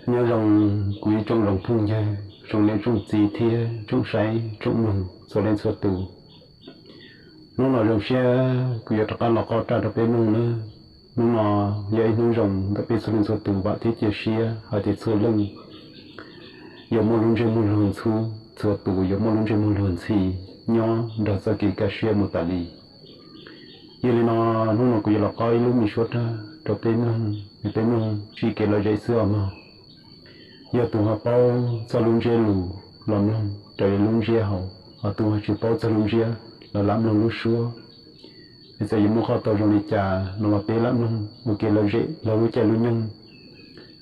Nyob zoo kuv ib tsoom zoo phooj ywg, tsoom niam tsoom txiv thiab tsoom saib tsoom mloog txhua leej txhua tus. Hnub no zoo siab kuv yuav rov qab los qoj raj rau peb mloog nawb. Hnub no yog ib hnub zoo ntawm peb txhua leej txhua tus vam thiab cia siab hais tias txhua leej yuav muaj lub ntsej muag luag ntxhub, txhua tus yuav muaj lub ntsej muag luag ntxhi nyob nrog txoj kev kaj siab mus tas li. Yog li no, hnub no kuv yuav los qoj ib lub me suab raj rau peb mloog, peb mloog sim kev lom zem xwb os mog. Yog tus ho paub txog lub ntsiab lus los mloog raws li lub ntsiab hauv, ho tus ho tsis paub txog lub ntsiab los lam mloog lub suab. Es txawm yuav muaj qhov tau zoo li cas no los peb lam mloog ua kev lom zem laug lub caij lub nyoog.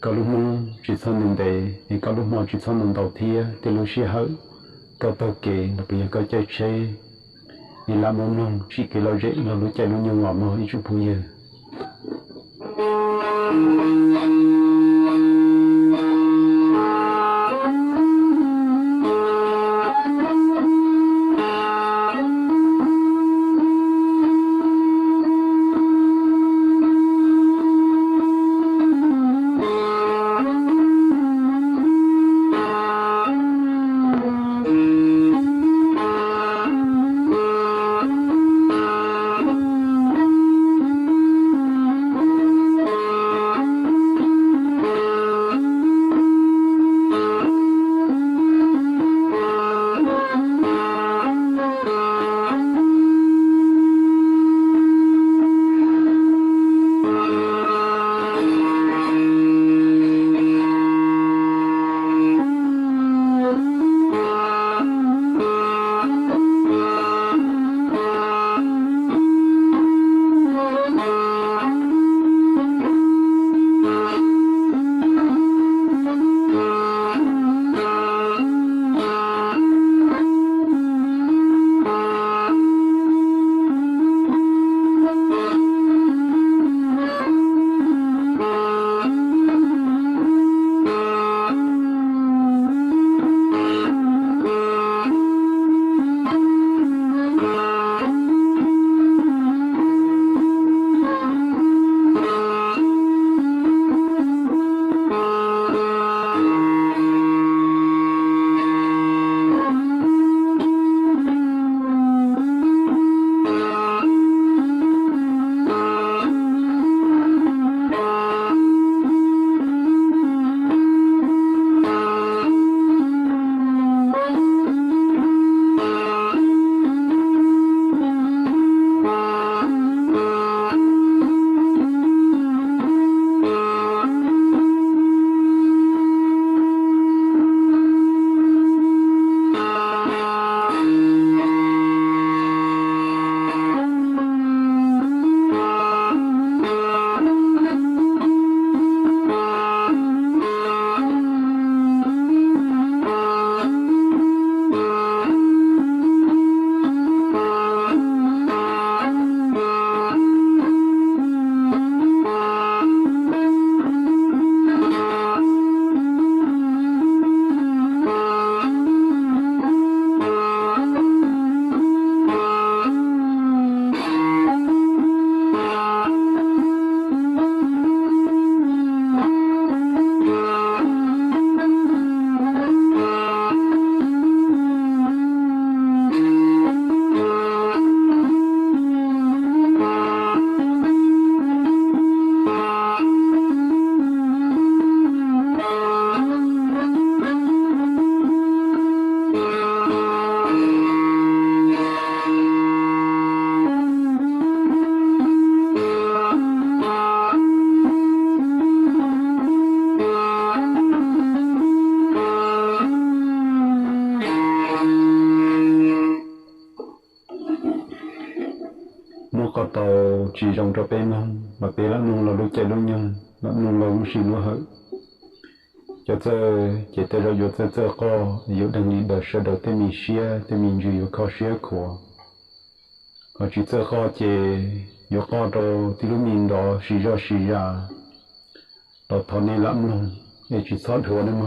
Koj lub hnub tsis txhob ntev ntev, es koj lub hmo tsis txhob ntau ntau thiab, tej lub sij hawm koj taug kev los puas yog koj caij tsheb, es lam mus mloog sim kev lom zem laug lub caij lub nyoog os mog ib tsoom phooj ywg. Muaj qhov tau tsis zoo rau peb mloog mas peb lam mloog laug lub caij lub nyoog, lam mloog laug lub sij lub hawm. Cov txawj ces tej zaum yuav txawj txawj qoj yuav deeg li ntawd sawv daws tej me siab tej me ntsws yuav kho siab khuav. Ho tsis txawj qoj ces yuav qoj rau tib lub me nrov sib zog sib zas. Los thov nej lam mloog es tsis txhob dhuav nawb mog.